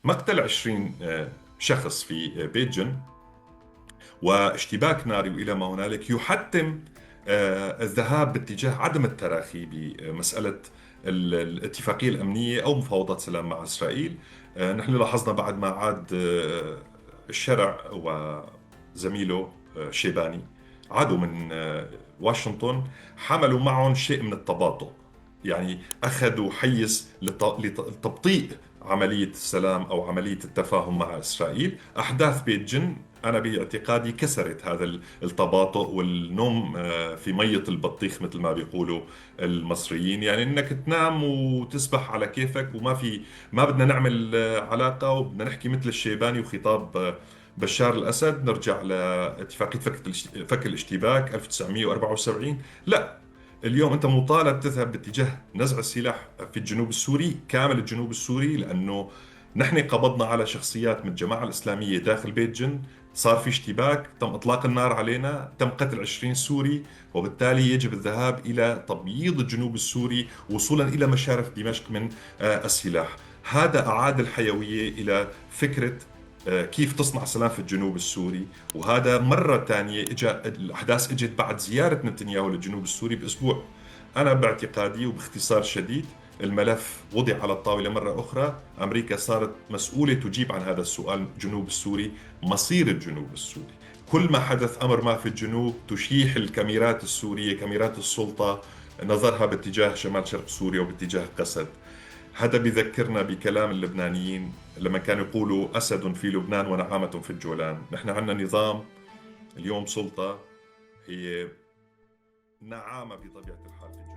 مقتل 20 شخص في بيت جن واشتباك ناري والى ما هنالك يحتم الذهاب باتجاه عدم التراخي بمسالة الاتفاقية الامنية او مفاوضات سلام مع اسرائيل. نحن لاحظنا بعد ما عاد الشرع وزميله شيباني، عادوا من واشنطن، حملوا معهم شيء من التباطؤ، يعني اخذوا حيز لتبطيء عملية السلام او عملية التفاهم مع اسرائيل. احداث بيت جن انا باعتقادي كسرت هذا التباطؤ والنوم في مية البطيخ مثل ما بيقولوا المصريين، يعني انك تنام وتسبح على كيفك وما في، ما بدنا نعمل علاقة وبدنا نحكي مثل الشيباني وخطاب بشار الاسد، نرجع لاتفاقيه فك الاشتباك 1974. لا، اليوم انت مطالب تذهب باتجاه نزع السلاح في الجنوب السوري، كامل الجنوب السوري، لانه نحن قبضنا على شخصيات من الجماعة الاسلامية داخل بيت جن، صار في اشتباك، تم اطلاق النار علينا، تم قتل 20 سوري، وبالتالي يجب الذهاب الى تبييض الجنوب السوري وصولا الى مشارف دمشق من السلاح. هذا اعاد الحيوية الى فكرة كيف تصنع سلام في الجنوب السوري، وهذا مرة ثانية اجى، الأحداث اجت بعد زيارة نتنياهو للجنوب السوري بأسبوع. أنا باعتقادي وباختصار شديد، الملف وضع على الطاولة مرة أخرى، أمريكا صارت مسؤولة تجيب عن هذا السؤال، الجنوب السوري، مصير الجنوب السوري. كل ما حدث أمر ما في الجنوب تشيح الكاميرات السورية، كاميرات السلطة، نظرها باتجاه شمال شرق سوريا وباتجاه قسد. هذا بذكرنا بكلام اللبنانيين لما كانوا يقولوا أسد في لبنان ونعامة في الجولان. نحن عندنا نظام اليوم، سلطة هي نعامة بطبيعة الحال في الجنوب.